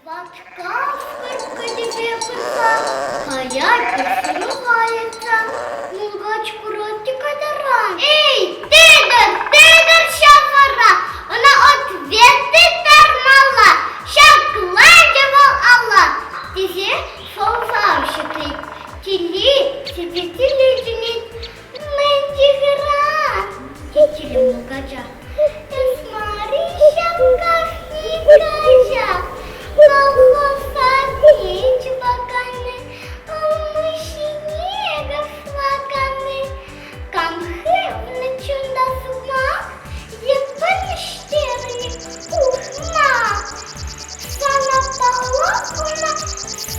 Ваткав кӗтӗве пырса каять сурӑхайӑтса мулкач курать те кайтаран. Эй, тытӑр, тытӑр ҫав вара, ӑна ответ тыттармалла, ҫакланчӗ вӑл алла, тесе шӑлсав ҫӗклет. Тилли сипе тилли чӗнет. Мӗн тихӑра, тет тилӗ мулкача. Эс мар-и ҫав кашни каҫах колхоза чупаканни, улмуҫҫине кашлаканни? Кам хывнӑ чунта сукмак, е пӗрлештернӗ ухмах? Сана паллах ӑна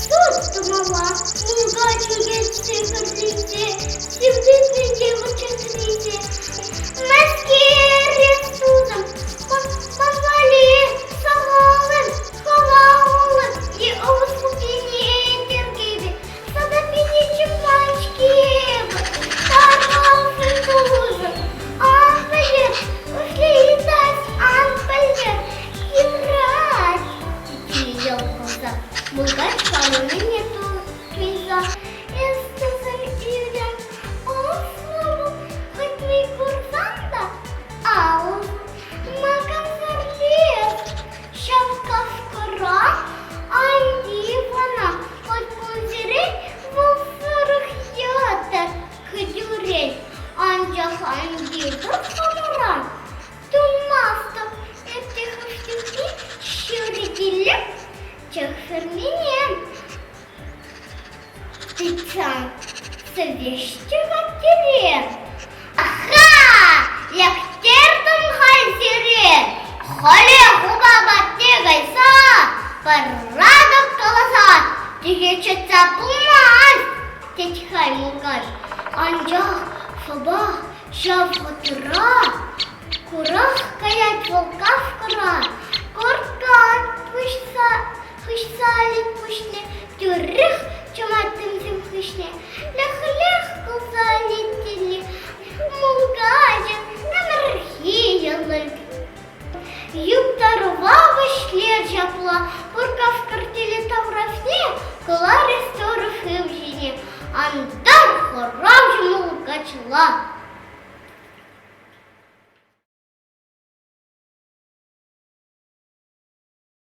суд тумалла, мулкач ӳкетсе хӗрринче, сивлетнинче вӑчӑрринче. Мӗскер эс тусӑм, ман валли сахалӑн, халаллӑн е ӑвӑс хуппине тӗркепе тата питӗ чӑмлан-ҫке эпӗ. Тархасшӑн тусӑм, ан пӗлтер, ыйтать, ан пӗлтер, юрать, тет йӑлкӑшса. Мулкач паллине туйса, эс тусӑм илтӗм, ӑслӑ хӑть курсан та ал макӑрсӑр лес. Ҫав кашкӑра ан тив ӑна, хӑть кунсерен вӑл сӑрӑх йӑтӑр кӗтӳрен, анчах ан тивтӗр хамӑра. Тунмастӑп эп те хӑш чухне ҫуркилеп чӑх фермине. Тытсан сӗвеҫҫӗ хаттере. Аха! Лектертӗм халь сире. Халех упа патне кайса пыратӑп каласа тихе чӑтса пулмасть, тет хай мулкач. Анчах шӑпах ҫав вӑхӑтра курах каять вӑл кашкӑра. Кӑркка пуҫса хыҫса пуҫне тӳрех чӑмать.